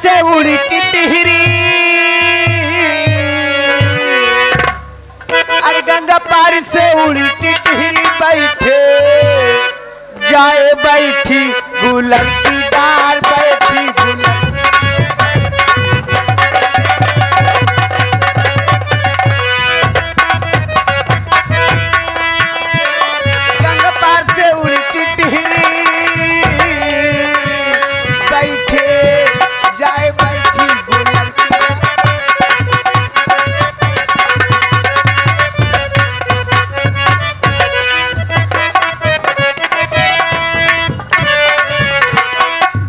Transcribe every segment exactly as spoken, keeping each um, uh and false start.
से उड़ी टिटहिरी, अरे गंगा पार से उड़ी टिटहिरी, बैठे जाए बैठी गुलर की डार, बैठी गुलर। गंगा पार से उड़ी टिटहिरी, बैठे जाए बैठी गुलर।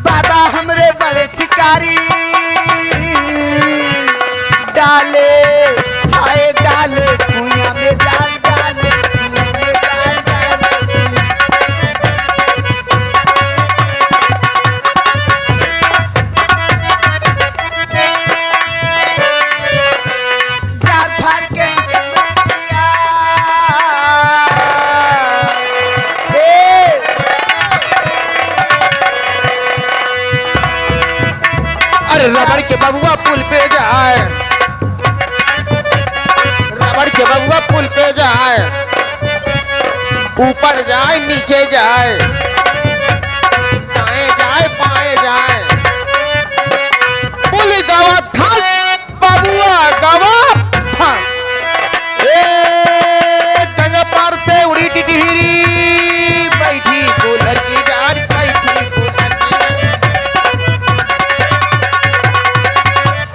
बाबा हमरे बड़े शिकारी डाले, हाय डाले, कुइयाँ में जाल डाले, कुइयाँ में जाल डाले। जाल फाड़ के निकल गया। ए! अरे रबड़ के बबुआ पुल पे जाए, रबड़ के बबुआ पुल पे जाए, ऊपर जाए, नीचे जाए, दाएं जाए, बाएं जाए, पुल गवा धस, बबुआ गवा धस। ए, गंगा पार पे उड़ी टिटहिरी, बैठी गुलर की डार, बैठी गुलर की डार।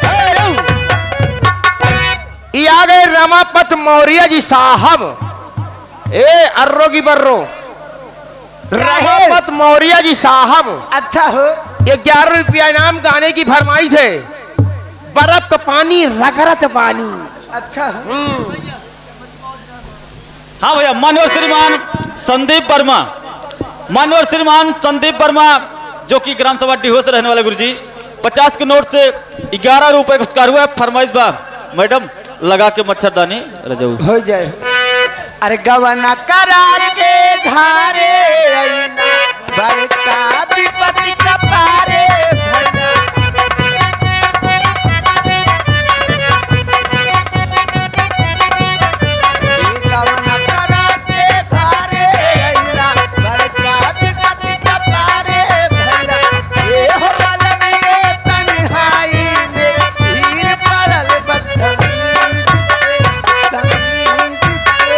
ए, ई आ गए रमापत मौर्य जी साहब। ए अर्रो की बर्रो, क्या है? रमापत मौर्य जी साहब। अच्छा हो। ग्यारह रुपया इनाम, गाने की फरमाइश है। बर्फ का पानी, रगरत पानी। अच्छा हो। हम्म। हाँ भैया, माननीय श्रीमान संदीप वर्मा, माननीय श्रीमान संदीप वर्मा, जो कि ग्राम सभा डिहो से रहने वाले गुरुजी, पचास के नोट से ग्यारह रुपए का पुरस्कार हुआ है। फरमाइश बा मैडम, लगा के मच्छरदानी रजऊ। हो जाए। अरे गवना करा के घरे अइला, बड़का विपत्ति कपारे भइला। गवना करा के घरे अइला, बड़का विपत्ति कपारे भइला। ए हो बलम रे तन्हाई में, भीड़ पड़ल बदतमीज के, तमीज के।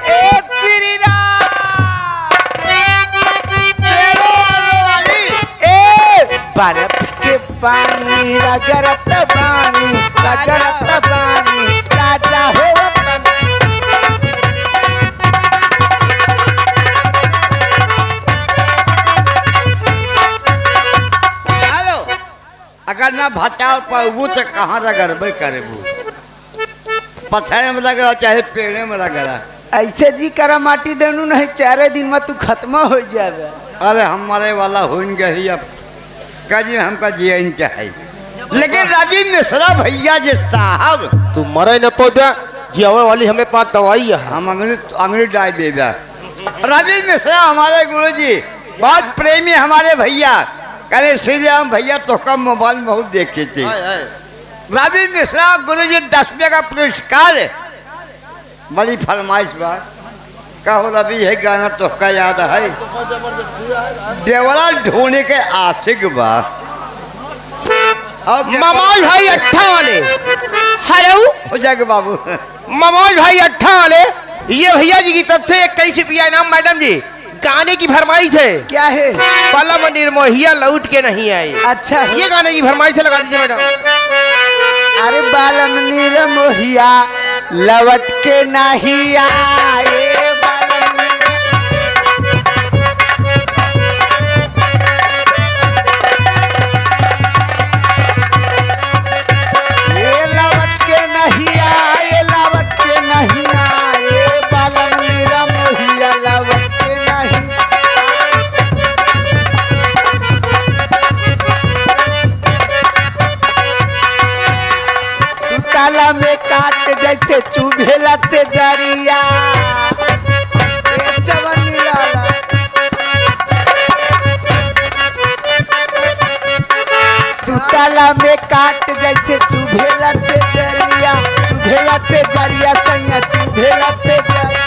ए श्री राम। तेरो वालो वाली। ए बर्फ के पानी रगरत बानी, रगरत बानी, राजा हो अपन। हेलो, अगर ना भटार पउबू त कहाँ रगड़बे करबू? पत्थर में रगड़ा चाहे पेड़े में रगड़ा। ऐसे जी करा माटी देनू नहीं, चारे दिन में तू खत्म हो जाबे। अरे हम मरे वाला होइन गही, अब का जी हमका जियन चाहे। लेकिन रवि मिश्रा भैया जी साहब, तू मरे न पौधा, जियावे वाली हमें पास दवाई है। हम अंगड़ी, अंगड़ी डाल देबे। रवि मिश्रा हमारे गुरु जी, बहुत प्रेमी हमारे भैया। कहे श्री राम भैया तोहका मोबाइल में बहुत देखे थे। हाय, हाय। रवि मिश्रा गुरु जी दस रुपया का पुरस्कार। बड़ी फरमाइश बा। कहो रवि, है गाना तोहका याद है? देवरा ढोने के आशिक बा। और ममोज भाई अट्ठा वाले। हेलो। हो जाएगा बाबू। ममोज भाई अट्ठा वाले, ये भैया जी की तरफ से इक्कीस रुपया इनाम मैडम जी। गाने की फरमाइश है। क्या है? बलम निर्मोहिया लौट के नहीं आए। अच्छा है। ये गाने की फरमाइश है, लगा दीजिए मैडम। अरे बलम निर्मोहिया लौट के नहीं आए, बलम ये लवट के नहीं आए, लवट के नहीं आए, बलम निर्मोहिया लवट के नहीं। सुतला में काट जैसे चुभेला तेजरिया। ए जवानी लाला। सुतला में काट जैसे चुभेला तेजरिया, चुभेला तेजरिया सैया, चुभेला तेजरिया।